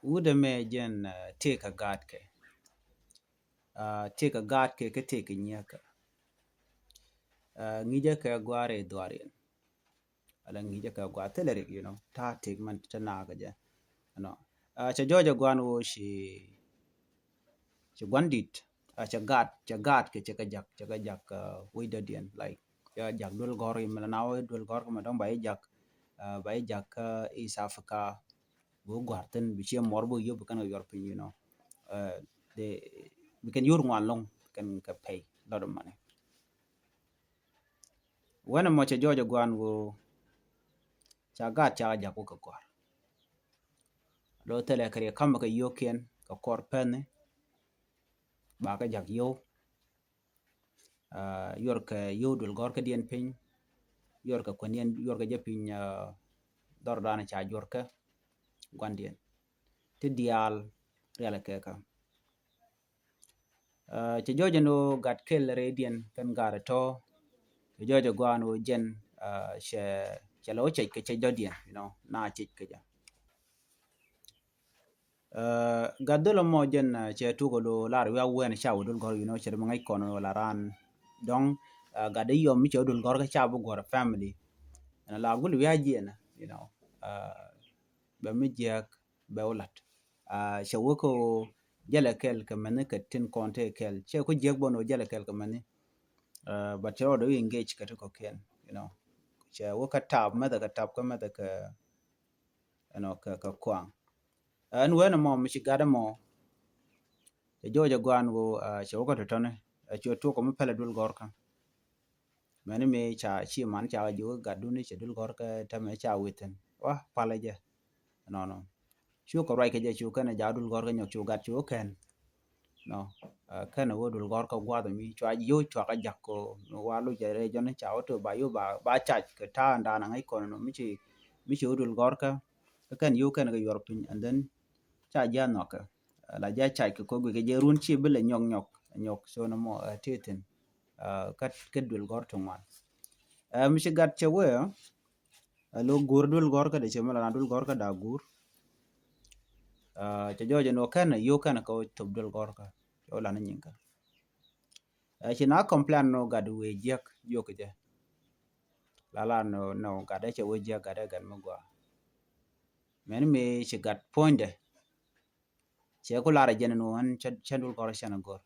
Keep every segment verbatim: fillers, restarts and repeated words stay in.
Wut ɛmɛ jɛn, ah, tëëkɛ gaatkɛ. Ah, tëëkɛ gaatkɛ kä tëëkɛ nyiäkä. Ah, ŋi̱cä kɛ gua̱a̱r i̱ dhuaar yɛn. Ala ŋi̱cä kɛ gua̱a̱r thilɛ rik, you know. Ta̱a̱ tëëk mɛn te naakä jɛ. You know. Ah, cɛ jɔɔc ɛ gua̱a̱n ɣöö ci, ci gua̱n di̱t. Ah, cɛ gaat, cɛ gaatkɛ, cɛ kɛ jak, cɛ kɛ jak, ah, wec dɔ̱diɛn. Like, cɛ jak duel gɔ̱r i̱ mɛn la na wec duel gɔ̱r kɛ mɛ dɔ̱ŋ ba i̱ jak, ah, ba i̱ jak kä East Africa. Bi wä gua̱a̱r thi̱n, bi ciɛ muɔr bi yop, bi kɛn kɛ yuɔr piny, you know. Uh, de, bi kɛn yur ŋuan loŋ, bi kɛn kɛ pay lot of money. Wɛn ɛmɔ cɛ jɔɔc ɛ gua̱a̱n ɣöö ca gaat ca jak wä kɛ gɔ̱r. Lo thilɛ kɛ riɛ ka̱mɛ kɛ yio̱o̱kiɛn kɛ kɔr pɛn ni ba kɛ jak yio̱w. Ah, yuɔrkɛ yio̱w duël gɔ̱rkädiɛn piny, yuɔrkɛ kuändiɛn, yuɔrkɛ jɛ piny, ah, dhɔr dan ca juɔrkɛ gua̱ndiɛn. Ti diaal rialɛ kɛ kä. Ah, cɛ jɔɔc ɛn ɣöö gat kel rɛydiɛn kɛn gat ɛ tɔ̱. Cɛ jɔɔc ɛ gua̱a̱n ɣöö jɛn, ah, cɛ, cɛ lɛ wä cɛc kɛ cɛc dɔ̱diɛn, you know, na cɛc kɛ jɛ. Ah, gat dhol ɛmɔ jɛn, ah, cɛ tuk ɛ lo lar wi̱i̱ a wɛn ca wä dul gɔ̱r, you know, cɛ dee mi ŋäc kɔn wala ran. Dɔ̱ŋ, ah, gat dee yɔm mi cɛ wä dul gɔ̱r kä ca bi guɔ̱r family. Ɛn la gul wi̱i̱ a jiɛn, you know. Ah, bɛ mi jiɛk bɛ wä lat. Ah, cɛ wä kä jɛlɛ kɛl kɛ mɛni kɛ tin kɔn te kɛl. Cɛ ku jiɛk bä ni wä jɛlɛ kɛl kɛ mɛni. Ah, but cɛ rɔ dee wi̱i̱ engage kɛ ti kɔkiɛn, you know. Cɛ wä kä tap mɛthɛ kɛ tap kä mɛthɛ kɛ you know, kɛ, kɛ kuaŋ. Ɛn wen ɛmɔ mi ci gat ɛmɔ cɛ jɔɔc ɛ gua̱a̱n ɣöö, ah, cɛ wä kä tɔ̱tɔ̱ni, ɛ cuɛ tuɔk kɛ mi pɛlɛ dul gɔ̱rkä. Mɛni mi ca ci man ca jiök gatdun cɛ dul gɔ̱rkä tɛmɛ ca within. Wa palɛ jɛ. Nɔnɔ. Cu kɛ ruac kɛ jɛ cu kɛnɛ ja dul gɔ̱rkä nyɔk cu gat cu kɛn. Nɔ, ah, kɛnɛ wä dul gɔ̱rkä gua̱th mi cua yio̱w cua kä jak kɛ wa loc rɛy jɔni ca wä tö ba yio̱w ba, ba cac kɛ ta̱a̱ ɛn da̱a̱n aŋäc kɔn nɔ mi ci, mi ci wä dul gɔ̱rkä. Kä kɛn yio̱w kɛnɛ kɛ yuɔr piny and then ca ji̱ a nhɔkɛ. Ah, la ji̱ a cac kɛ ko̱ guic kɛ jɛ run ci bi lɛ nyɔk nyɔk, nyɔk so nɔ mɔ, ah, ti thi̱n. Ah, kä, kä duel gɔ̱r ti ŋuan. Ah, mi ci gat cɛ wee, ah, lo guur duel gɔ̱r kä dee cɛ mi la na duel gɔ̱r kä da̱a̱ guur. Ah, cɛ jɔɔc ɛn ɣöö kɛn a yio̱w kɛn a kɛ wä thop duel gɔ̱r kä cɛ wä lan ni nyiŋ kä. Ah, ci na complain nɔ gat wee jiäk jiök kɛ jɛ. La la nɔ, nɔ gat dee cɛ wee jiäk gat dee gat mi gɔaa. Mɛni mi ci gat puɔ̱nydɛ. Cɛ ku lar a jɛn ɛn ɣöö ɛn cä, cä dul gɔ̱r cɛn a gɔ̱r.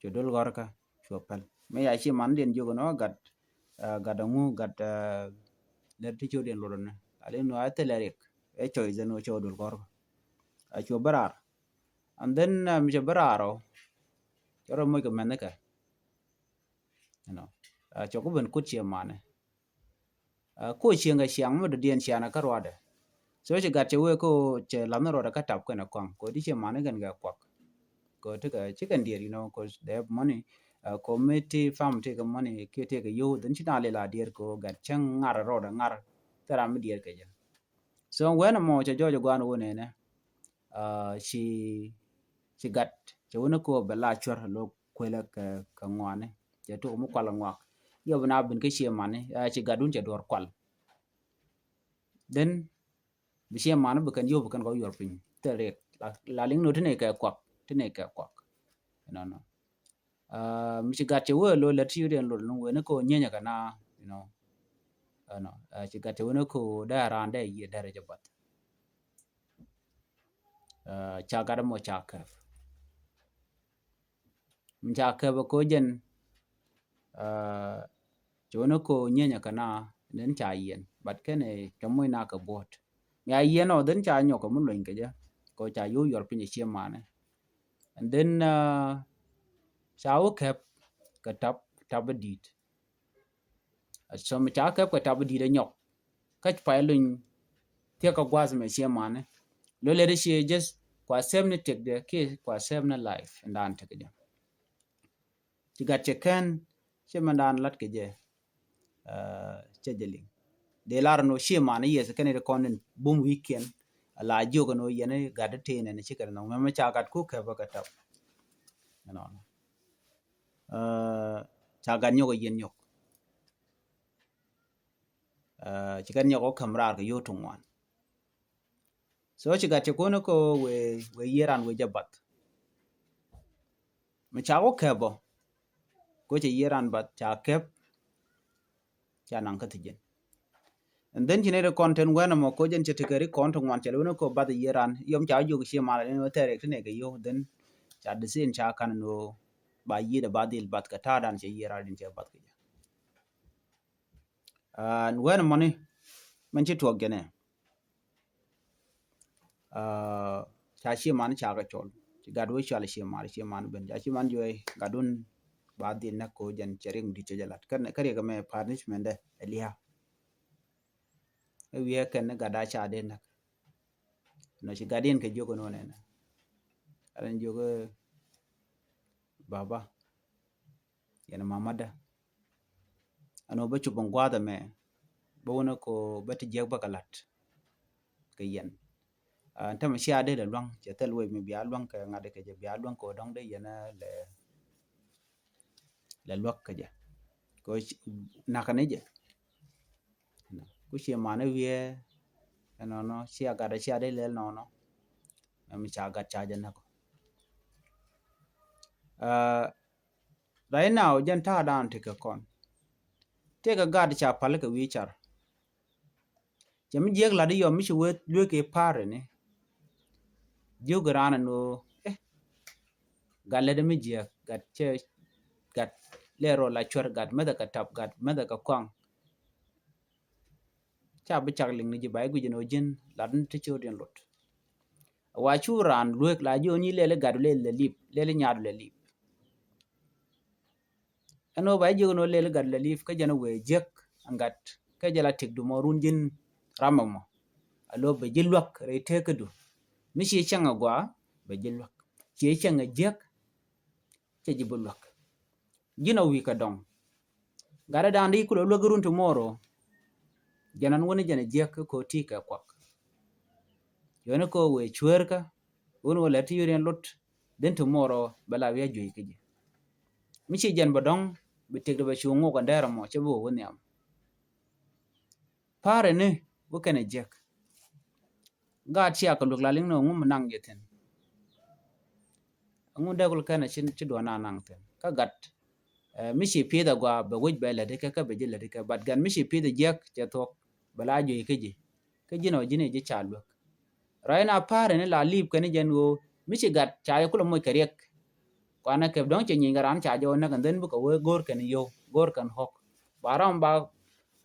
Cu dul gɔ̱r kä cu a päl. Mi ya ci man diɛn jiök ɛn ɣöö gat, ah, gat a ŋu gat, ah, lɛr ti cio̱diɛn luɔt ɛn. A lin ɣöö a thilɛ riɛk. Ɛ cɔy jɛn ɣöö cɛ wä dul gɔ̱r kä. A cu a bä raar. And then, ah, mi cɛ bä raar ɔ. Cɛ rɔ moc kɛ mɛnh kɛ. You know. Ah, cɛ ku ben kut ciɛ manɛ. Ah, ko cieŋ kɛ ciaŋ mi dɔ̱diɛn cianɛ kä ruadɛ. So ci gat cɛ wee ko cɛ lath ni ruadɛ kä tap kɛnɛ kɔaŋ. Ko di ciɛ mani kɛn kɛ kuak. Ko ti kɛ ci kɛn diɛɛr, you know, 'cause they have money. Ah, ko mi ti fam ti kɛ money kiɛ ti kɛ yio̱w, then ci na lila diɛɛr ko gat cäŋ ŋar ruadɛ ŋar. Thil ram mi diɛɛr kɛ jɛ. So wɛn ɛmɔ cɛ jɔɔc ɛ gua̱a̱n wä nɛnɛ. Ah, ci, ci gat cɛ wä ni ko bɛ la cuɛr lo kuelɛ kɛ, kɛ ŋuani. Cɛ tuk mi kual ŋuak. Yɔ bi na bin kä ciɛ mani, ah, ci gatdun cɛ duɔr kual. Then bi ciɛ mani bi kɛn yio̱w bi kɛn kɔ yuɔr piny. Thil riɛk. La, la liŋ ni ti ni kɛ kuak. Ti ni kɛ kuak. Nɔnɔ. Ah, mi ci gat cɛ wee lo lɛ ti yuriɛn lo ni wee ni ko nyieny kɛ na, you know. Ɛnɔ, ah, ci gat cɛ wee ni ko dee a raan dee yiëë dee rɛ jɛ bath. Ah, ca gat mɔ ca kɛp. Mi ca kɛp ko jɛn, ah, cɛ wee ni ko nyieny kɛ na, then ca yiɛn. But kɛn ɛ cɛ moc na kɛ buɔt. Mi a yiɛn ɔ, then ca nyɔk kɛ mi luny kɛ jɛ. Ko ca yio̱w yuɔr piny ɛ ciɛ manɛ. And then, ah, ca wä kɛp kɛ tap, tap di̱i̱t. So mi ca kɛp kɛ tap di̱i̱t ɛ nyɔk. Kä pay luny thiek kɛ gua̱a̱th mɛ ciɛ manɛ. Lo lɛ di ciɛ just kua sɛp ni tëkdɛ kiɛ kua sɛp ni life in dan tëk jɛ. Ci gat cɛ kɛn ciɛ mɛn dan lat kɛ jɛ. Ah, cɛ jɛ liŋ. Dee lar ni ciɛ manɛ yɛth kɛn ri kɔn in bum weekend. A la jiök ni yɛn gat di tëë nɛn ci kɛn nɔŋ mɛ mɛ ca gat ku kɛp kɛ tap. Ɛnɔnɔ. Ah, ca gat nyɔk a yɛn nyɔk. Ah, ci kɛn nyɔk ɔ käm raar kɛ yio̱w tuŋ wan. So ci gat cɛ kɔn kɛ wee, wee yiëë ran wee jɛ bath. Mi ca wä kɛp ɔ. Kɛ cɛ yiëë ran bath ca kɛp. Ca naŋ kä thi jɛn. And then ci nɛ ri kɔn ten wɛn ɛmɔ kɛ jɛn cɛ tekɛ ri kɔn ti ŋuan cɛ lɛ wä ni kɛ bath yiëë ran. Yɔm ca wä jiök ciɛ mal ni wä thɛr yɛ ti nɛ kɛ yio̱w. Then ca di sin ca kan ni wä ba yiëë dɛ ba dhil bath kɛ ta̱a̱ dan cɛ yiëë ran din cɛ bath kɛ jɛ. Aa, wɛn mɔni mɛn ci tuɔk jɛnɛ. Aa, ca ci man ca kɛ cɔl. Ci gat wee cɔal ci man, ci man ben. Ca ci man juɔy gat wun ba dhil näk ko jɛn cɛ rik mi dit cɛ jɛ lat. Kä riɛk mɛ punishment dɛ ɛ lia̱a̱. Ɛ wiee kɛn ni gat da ca dee näk. Nɔ ci gat in kɛ jiök nɔ nɛnɛ. Ɛ jiök baba. Yɛn mamadä. Ɛn ɣöö bä cop in gua̱a̱th ɛmɛ bä wunä ko bä ti jiäk bä kɛ la̱t kɛ yɛn. Ɛn tämɛ cia dee lɛ lua̱ŋ cɛ thil wec mi bia lua̱ŋ kɛ ŋa̱t kɛ jɛ bia lua̱ŋ kɛ ɣöö dɔ̱ŋ dee yɛn lɛ lɛ luäk kɛ jɛ. Kɛ ɣöö nakä ni jɛ. Ku ci man wiee ɛnɔnɔ cia gat cia dee lɛl nɔnɔ. Mɛ mi ca gat ca jɛ näk ɔ. Right now jɛn ta̱a̱ dan tekɛ kɔn. Tekɛ gat ca pal kɛ wi̱i̱ car. Cɛ mi jiɛk lat i̱ yɔm mi ci wee luek i̱ pa̱a̱r ini. Jiök i̱ raan ɛn ɣöö eh gat lät mi jiɛk gat cɛ gat lɛ rɔ la cuɛr gat mɛthɛ kɛ tap gat mɛthɛ kɛ kɔaŋ. Ca bi cak liŋ ni ji̱ ba i̱ guic ɛn ɣöö ji̱n lat ni ti ci ɣöö diɛn lot. Wa cu raan luek la ji̱ ɣöö ni lɛl i̱ gat lɛl lɛ lip lɛl i̱ nyaat lɛ lip. Ɛn ɣöö ba jiök ɛn ɣöö lɛl gat lɛ lip kä jɛn ɛ wëë jiäk ɛn gat kä jɛ la tik dumɔ run ji̱n ram ɛmɔ. A lo̱ bɛ ji̱ luäk rɛy teekädu. Mi ci cäŋ ɛ gɔaa bɛ ji̱ luäk ci cäŋ ɛ jiäk. Cɛ ji̱ bi luäk ji̱n ɛ wi̱i̱ kɛ dɔŋ. Gat ɛ da̱a̱n di kulɛ luäk run ti mo̱o̱r ɣöö jɛn ɛn wä ni jɛn ɛ jiäk kä ko̱ ti kɛ kuak. Yɔni ko̱ wëë cueerkä wun wä lɛ ti yuriɛn lot. Dhin ti mo̱o̱r ɣöö bɛ la wi̱i̱ a juey kä ji̱. Mi ci jɛn bɛ dɔ̱ŋ bi tëkdɛ bɛ cu ŋok ɛn dɛɛr ɛmɔ cɛ bi wä wä nhiam. Pa̱a̱r ɛni wä kɛn ɛ jiäk. Gaat cia kɛ luek la liŋ ni ŋu mi naŋ jɛ thi̱n. Ŋu dee kul kɛn ɛ ci duɔ̱n na naŋ thi̱n kä gat. Mi ci pi̱i̱th agua bɛ wec bɛ läti kɛ kä bɛ ji̱ läti kɛ but gat mi ci pi̱i̱th jiäk cɛ thuɔ̱k bɛ la juey kä ji̱. Kä ji̱n ɔ ji̱n i̱ ji̱ ca luek. Rɔy na pa̱a̱r in la li̱i̱p kɛn i̱ jɛn ɣöö mi ci gat ca yɛ kulɛ moc kɛ riɛk. Kuanɛ kɛ dɔ̱ŋ cɛ nyiny kɛ raan ca jɛ wä näk and then bikɛ wee go̱o̱r kɛn yio̱w go̱o̱r kɛn ɣɔ̱k. Ba ram ba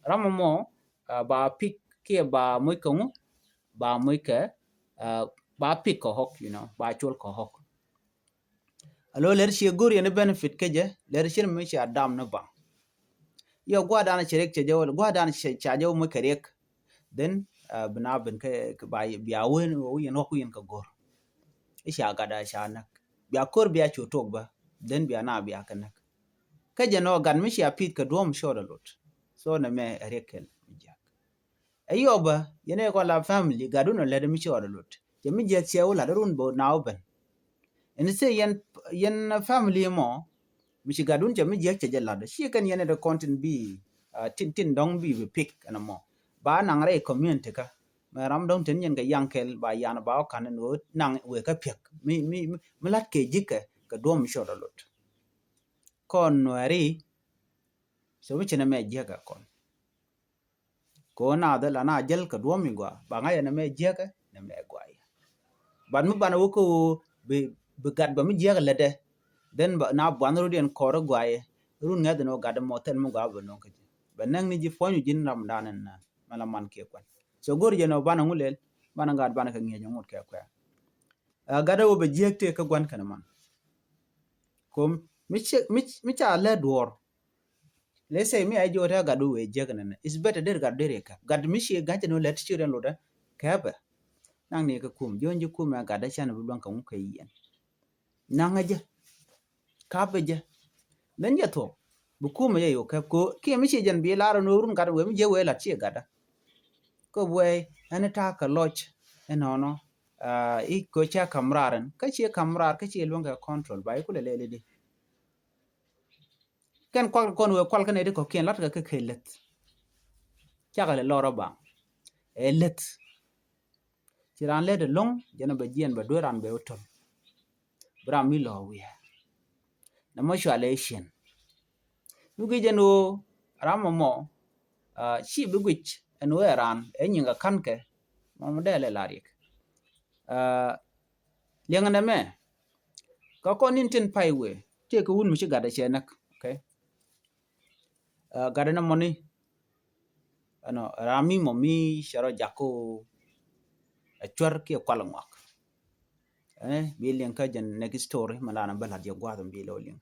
ram mɔ ba pik kiɛ ba moc kɛ ŋu ba moc kɛ ba pik kɛ ɣɔ̱k you know ba col kɛ ɣɔ̱k. Alo lɛr ciɛ go̱r yɛn benefit kä jɛ lɛr cin mi cia dam ni baŋ. Yɔ gua̱dan cɛ riɛk cɛ jɛ wä gua̱dan cɛ ca jɛ wä moc kɛ riɛk. Then bina ben kä bia wen wä yɛn wä ku yɛn kɛ go̱r. I̱ cia gat a ca näk bia ko̱r bia cu tok bä. Then bia na bia kɛ näk. Kä jɛ nɔ gat mi cia pith kɛ duɔ̱m cɔɔd a lot. So nɛ mɛ ɛ riɛk kɛl mi jiak. Ɛ yɔbä yɛn ɛ kɔn la family gat wun ɔ lɛt mi cɔɔd a lot. Cɛ mi jiak ciɛ wä lat run bä na wä ben. Ɛn thie yɛn yɛn family mɔ mi ci gat wun cɛ mi jiäk cɛ jɛ lat ci kɛn yɛn ɛ dee kɔn tin bi tin tin dɔ̱ŋ bi bi pik ɛn mɔ ba naŋ rɛy community kä. Mɛ ram dɔ̱ŋ tin yɛn kɛ yaŋ kɛl ba yan ba wä kan ɛn ɣöö naŋ wëë kä piɛk mi mi mi lat kɛ ji̱ kɛ kɛ duɔ̱m mi cɔɔd a lot. Kɔn nuɛri so mi ci nɛ mɛ jiäk ɛ kɔn. Kɛ ɣöö naath ɛ la na jäl kɛ duɔ̱ɔ̱p mi gɔaa ba ŋa̱c ɛ nɛmɛ jiäkä nɛmɛ gɔaa yɛ. But mi banɛ wä kä ɣöö bi bi gat bɛ mi jiäkä lätdɛ. Then na buan rot yɛn kɔr i̱ gɔaa yɛ run ŋäth ɛn ɣöö gat ɛmɔ thil mi gɔaa bɛ no̱o̱ŋ kä ji̱ bɛ näk ni ji̱ puɔ̱ny wi̱ ji̱n ram dan ɛn mɛ la man kiɛ kuɛn. So go̱r jɛn ɣöö banɛ ŋu lɛl banɛ gat banɛ kɛ ŋi̱eec ŋot kɛ kuɛn. Gat ɛ ɣöö bɛ jiäk tëë kä gua̱n kɛn man. Kom mi ca lɛ duɔ̱ɔ̱r. Let's say mi a jiɔt a gat wee jiäk nɛnɛ. It's better der gat der yɛ kɛp. Gat mi ci ga̱c ni wä lɛ ti ci rɛn lotdä kɛpɛ. Naŋ ni kɛ kum jiɔn ji̱ kum ɛ gat dä can bi luaŋ kɛ ŋu kɛ yiɛn. Naŋ a jɛ. Kap a jɛ. Then jɛ thuɔk. Bi kum a jɛ yɔ kɛp ko kiɛ mi ci jɛn bi lar ni wä run gat wee mi jiäk wee lat ci gat dä. Kä buɛ ɛn ta̱a̱ kɛ lɔc ɛnɔnɔ. I̱ ko cɛ kam rar ɛn kä ci kam rar kä ci luäŋ kɛ control ba i̱ kulɛ lɛl i̱di. Kɛn kuak kɔn wee kual kɛn ɛ ti kɔ̱kiɛn la̱t kɛ kɛ kɛ leth. Cakɛ lɛ lɔr ɔ baŋ ɛ leth. Ci raan lät ɛlɔ̱ŋ jɛn bɛ jiɛn bɛ duee raan bɛ wä töl. Bi ram mi lɔ wiɛ. Nɛ mɔ cualɛ cien. Mi guic jɛn ɣöö ram mɔ mɔ ci bi guic ɛn ɣöö ɛ raan ɛ nyiŋ kɛ ka̱n kɛ mɔ mɔ dee lɛ la riɛk. Liɛŋɛ nɛ mɛ kä kɔn in tin pay wee tëëkɛ wun mi ci gatdɛ cɛ näk. Okay. Gatdɛ nɛ mɔni ɛnɔ ram mi mɔ mi cɛ rɔ jak kä ɣöö ɛ cuär kiɛ kual ŋuak. Ɛn bi liŋ kä jɛn next story mɛ lanɛ bä la̱t jɛ gua̱a̱th bi lɛ wä liŋ.